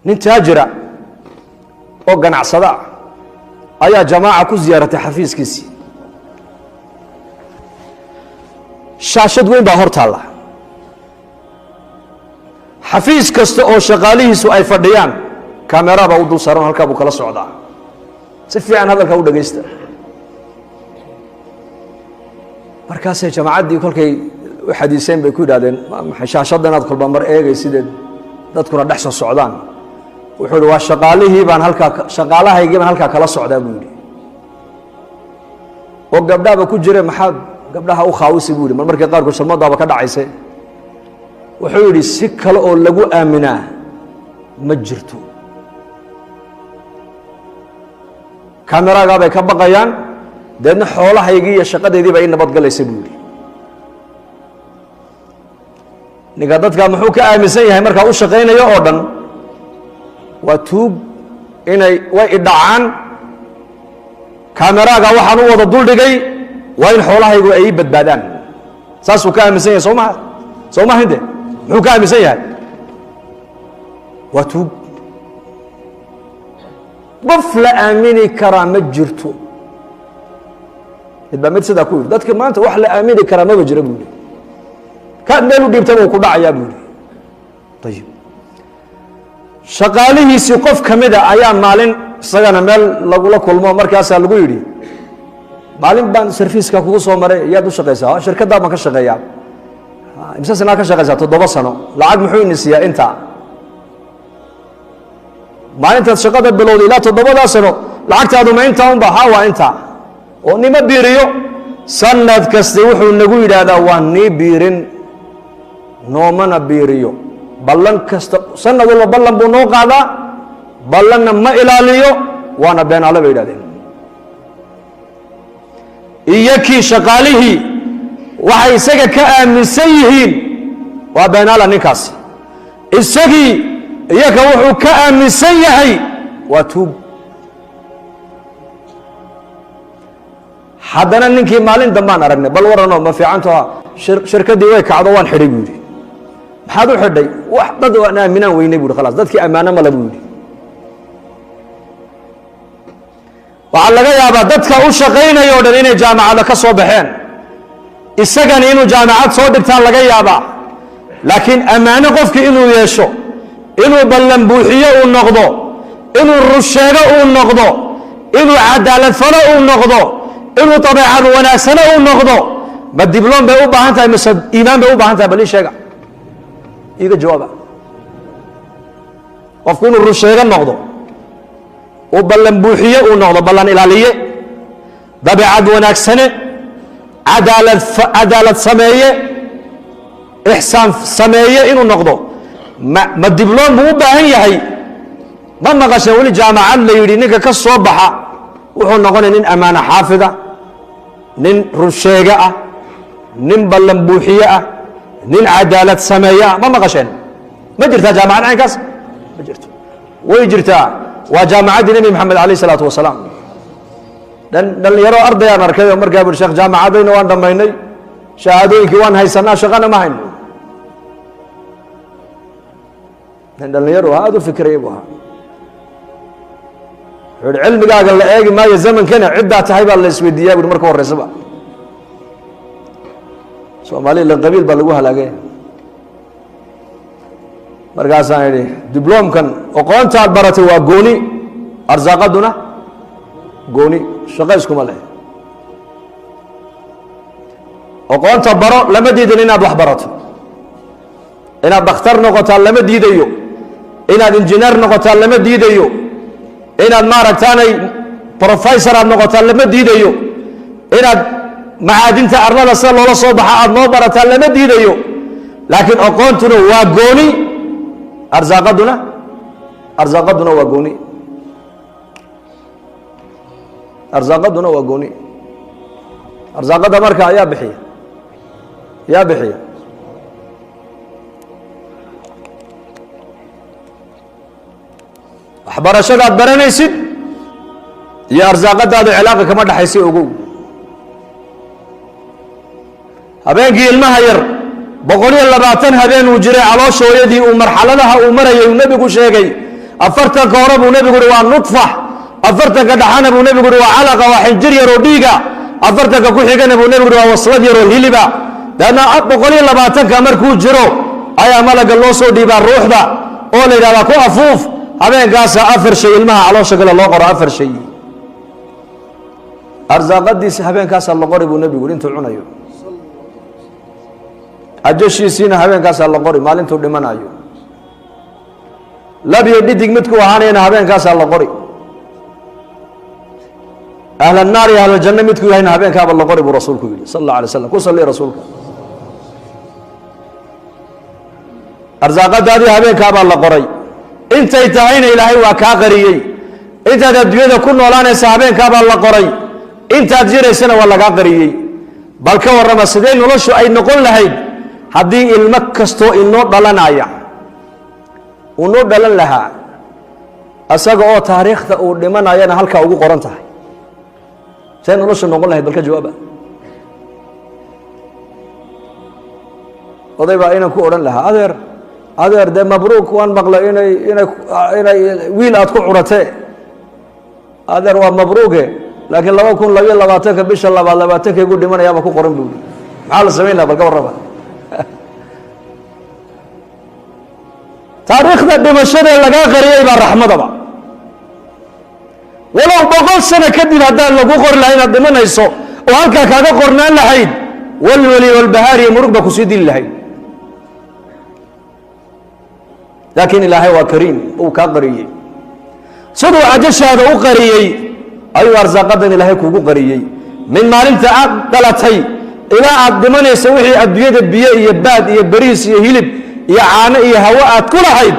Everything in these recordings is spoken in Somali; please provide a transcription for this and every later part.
Nin taajira oo ganacsada ah ayaa jamaaca ku ziyaaratay xafiiskiisii. Shaashad weyn baa hor taalla. Xafiis kasta oo shaqaalihiisu ay fadhiyaan kamera baa u dul saaran, halkaa buu kala socdaa. Si fiican hadalka u dhegaysta. Markaasay jamaacaddii kolkay u xadiiseen bay ku yidhahdeen, maxay shaashadda inaad kolba mar eegay sideed dadkuna dhex soo socdaan? Wuxuu yidhi, waa shaqaalihii baan halkaa, shaqaalahaygii baan halkaa kala socdaa, buu yidhi. Oo gabdhahaba ku jire, maxaad gabdhaha u khaawisi, buu yidhi. Mar markii qaarkood sharmadaaba ka dhacayse. Wuxuu yidhi, si kale oo lagu aaminaa ma jirto, kameragaa bay ka baqayaan, deedna xoolahaygii iyo shaqadeydii baa ii nabadgalaysa, buu yidhi. Ninka dadka muxuu ka aaminsan yahay markaa u shaqaynayo oo dhan waa tuug, inay way idhacaan, kameraaga waxaan u wada duldhigay waa in xoolahaygu ay ii badbaadaan, saasuu ka aaminsan yahay. Soo maha? Soo maha inte muxuu ka aaminsan yahay? Waa tuug, qof la aamini karaa ma jirto. Mid baa mid sidaa ku yidhi, dadka maanta wax la aamini karaa maba jira, buu yidhi. Kaad meel u dhiibtaba uu ku dhacayaa, buu yidhi. Ayib, shaqaalihiisii qof ka mida ayaa maalin isagana meel lagula kulmo, markaasaa lagu yidhi, maalin baan sarfiiska kugu soo maray, yaad u shaqaysaa? Shirkaddaa baan ka shaqeeyaa. Imse sanaa ka shaqaysaa? 7 sano. Lacag muxuu ini siiyaa? Intaa. Maalintaad shaqada bilowday ilaa 7daa sano lacagtaadu ma intaa unba? Ha, waa intaa. Oo nima biiriyo? Sanad kasta wuxuu nagu yidhaahdaa waa nii biirin, noomana biiriyo. Ballan kasta, sanad walba ballan buu noo qaadaa, ballanna ma ilaaliyo, waana beenaale, bay yidhahdeen. Iyo kii shaqaalihii waxay isaga ka aaminsan yihiin waa beenaala ninkaasi, isagii iyaka wuxuu ka aaminsan yahay waa tuug. Haddana ninkii maalin dambaan aragnay, bal waranoo ma fiicanto, shirkaddii way kacdo, waan xidhay, buu yidhi. Maxaad u xidhay? Wax dad waan aaminaan weynay, bu yidhi. Khalaas, dadkii ammaano male, buu yidhi. Waxaa laga yaabaa dadka u shaqaynaya o dhan inay jaamacada ka soo baxeen, isagani inuu jaamacad soo dhigtaan laga yaabaa, laakiin ammaano qofkii inuu yeesho, inuu ballan buuxiyo uu noqdo, inuu rusheego uu noqdo, inuu cadaalad falo uu noqdo, inuu dabeecad wanaagsano uu noqdo, ma dibloom bay u baahan tahay mise iimaan bay u baahan tahay? Bal ii sheega, iiga jawaaba. Qofku inuu rusheego noqdo, uu ballan buuxiye uu noqdo, ballan ilaaliye, dabeecad wanaagsane, cadaalad sameeye, ixsaan sameeye inuu noqdo, ma dibloom buu u baahan yahay? Ma maqasheen weli jaamacad la yidhi ninka ka soo baxa wuxuu noqonaya nin ammaano xaafida, nin runsheege ah, nin ballan buuxiye ah, nin cadaalad sameeye ah? Ma maqasheen? Ma jirtaa jaamacad caynkaas? Ma jirto. Way jirtaa, waa jaamacaddii Nebi Maxamed alayh isalaatu wasalaam. Dhalinyaro ardayaan arkay oo markaa buri, sheekh, jaamacadayna waan dhammaynay, shahaadooyinkii waan haysanaa, shaqana ma hayno. Nin dhalinyaro aada u fikiraya buu ahaa. Wuxuu ihi, cilmigaaga la eegi maayo zamankana, ciddaa tahay baa la isweydiiyaa, buri. Marka horeysaba Soomaaliya la qabiil baa lagu halaagay. Markaasaan idhi, dibloomkan oqoontaad baratay waa gooni, arsaaqaduna gooni, shaqo iskuma leh. Oqoonta baro, lama diidan inaad wax barato, inaad dhakhtar noqotaa lama diidayo, inaad injineer noqotaa lama diidayo, inaad maaragtaanay professor aad noqotaa lama diidayo, inaad macaadinta arlada sida loola soo baxa aad noo barataa lama diidayo, laakiin oqoontuna waa gooni, arsaaqaduna waa gooni, arsaaqaduna waa gooni. Arsaaqadda marka ayaa bixiya, yaa bixiya. Waxbarashadaad baranaysid iyo arsaaqadaadu cilaaqa kama dhexaysa, ogow. Habeenkii ilmaha yar 120 habeen uu jiray calooshooyadii uu marxaladaha uu marayay uu nebigu sheegay Afartanka hore buu nebigu uhi waa nudfax, afartanka dhaxana buu nebigu uhi waa calaqa, waa xinjir yaroo dhiiga, afartanka ku xigana buu nebigu uhi waa waslad yaroo hiliba. Deedna 120-ka markuu jiro ayaa malaga loo soo dhiibaa ruuxda oo la yidhahdaa ku afuuf. Habeenkaasa afar shay ilmaha caloosha gale loo qoro, afar shay. Arsaaqadiisa habeenkaasaa la qori buu nebigu intuu cunayo, ajashiisiina habeenkaasaa la qori maalintuu dhimanayo, labiyo dhidig midkuu ahaanayana habeenkaasaa la qori, ahlannaar iyo ahlaljanno midkuu yahayna habeenkaaba la qori buu rasuulku yidhi sal alla alay slam. Ku salli rasuulka. Arsaaqadaadii habeenkaabaa la qoray, intay tahayna ilaahay waa kaa qariyey. Intaad adduunyada ku noolaanaysa habeenkaabaa la qoray, intaad jiraysana waa lagaa qariyey. Bal ka warrama sidee noloshu ay noqon lahayd haddii ilmo kastoo inoo dhalanaya uu noo dhalan lahaa isaga oo taariikhda uu dhimanayana halkaa ugu qoran tahay? See noloshu noqon lahayd? Bal ka jawaaba. Oday baa inan ku odhan lahaa, adeer, adeer, dee mabruuk, waan maqlay inay inay inay wiil aad ku curatee, adeer waa mabruuke, laakiin 2022-ka bisha labaad labaatankaygu dhimanayaaba ku qoran buu yihi. Maxaa la samayn laha? Bal ka warrama. Taariikhda dhimashadee lagaa qariyey baa raxmadaba. Walow 100 sano kadib haddaan lagu qori lahay inaad dhimanayso oo halkaa kaaga qornaan lahayd, walwali walbahaariyo murug baa kusii dili lahayd. Laakiin ilaahay waa kariim, uu kaa qariyey. Siduu ajashaada u qariyey ayuu arsaaqadan ilaahay kugu qariyey. Min maalinta aad dhalatay ilaa aad dhimanaysa, wixii adduunyada biyo iyo baad iyo bariis iyo hilib iyo caano iyo hawo aad ku lahayd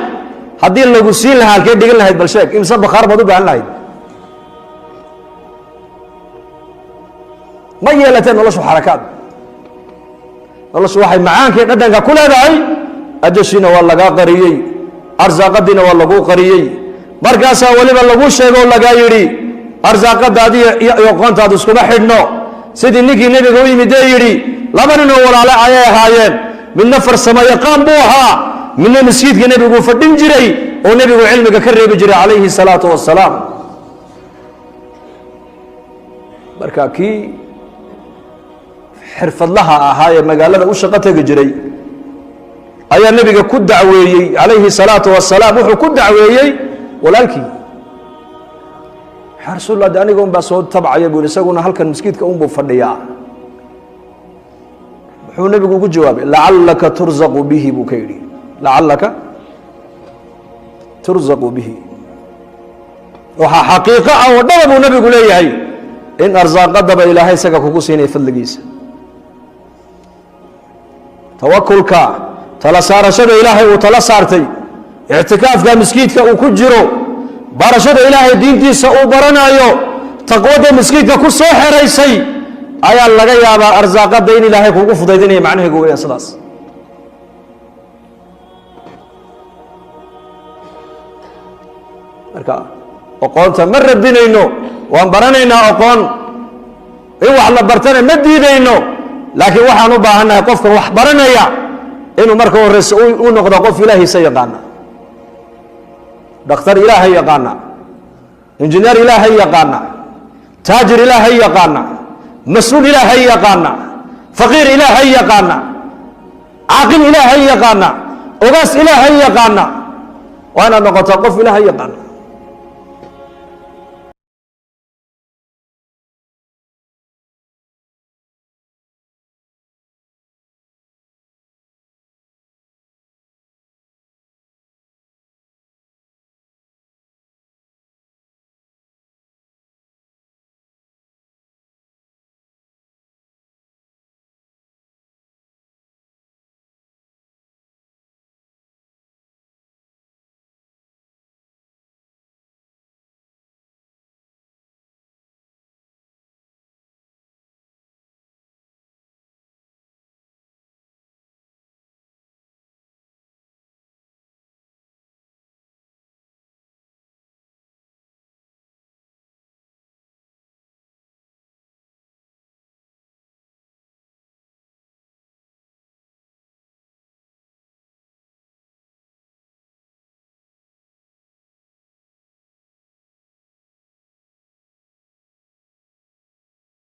haddii lagu siin lahaa, halkee dhigan lahayd? Bal sheeg, imse bakhaar baad u baahan lahayd? Ma yeelateen noloshu xarakaad. Noloshu waxay macaankii dhadhanka ku leedahay ajashiina waa lagaa qariyey, arsaaqadiina waa laguu qariyey. Markaasaa weliba lagu sheego o lagaa yidhi arsaaqadaadi iyo aqoontaadu iskuma xidhno. Sidii ninkii nebiga u yimid ee yidhi, laba nin oo walaale ayay ahaayeen, midna farsamo yaqaan buu ahaa, midna masjidka nebiguu fadhin jiray oo nebigu cilmiga ka reebi jiray calayhi salaatu wasalaam. Marka kii xirfadlaha ahaa ee magaalada u shaqo tegi jiray ayaa nebiga ku dacweeyey calayhi salaatu wasalaam. Wuxuu ku dacweeyey walaalkii, yaa rasuul de aniga un baa soo tabcaya bu isaguna halkan maskiidka unbuu fadhiyaa. Muxuu nebigu ugu jawaabay? Lacallaka turzaqu bihi buu ka yidhi, lacallaka turzaqu bihi. Waxaa xaqiiqo ah oo dhaba buu nebigu leeyahay in arsaaqadaba ilaahay isaga kugu siinaya fadligiisa. Tawakulka, tala saarashada ilaahay uu tala saartay, ictikaafka miskiidka uu ku jiro, barashada ilaahay diintiisa uu baranayo, taqwada miskiidka ku soo xeraysay ayaa laga yaabaa arsaaqada in ilaahay kugu fudaydinaya. Macnaheegu weyaan sidaas. Marka oqoonta ma radinayno, waan baranaynaa oqoon, in wax la bartana ma diidayno, laakiin waxaan u baahannahay qofkan wax baranaya inuu marka horeyse u noqdo qof ilaahiisa yaqaana, dhakhtar ilaahay yaqaana, injineer ilaahay yaqaana, taajir ilaahay yaqaana, mas-uul ilaahay yaqaana, faqiir ilaahay yaqaana, caaqil ilaahay yaqaana, ogaas ilaahay yaqaana. Waa inaad noqotaa qof ilaahay yaqaana.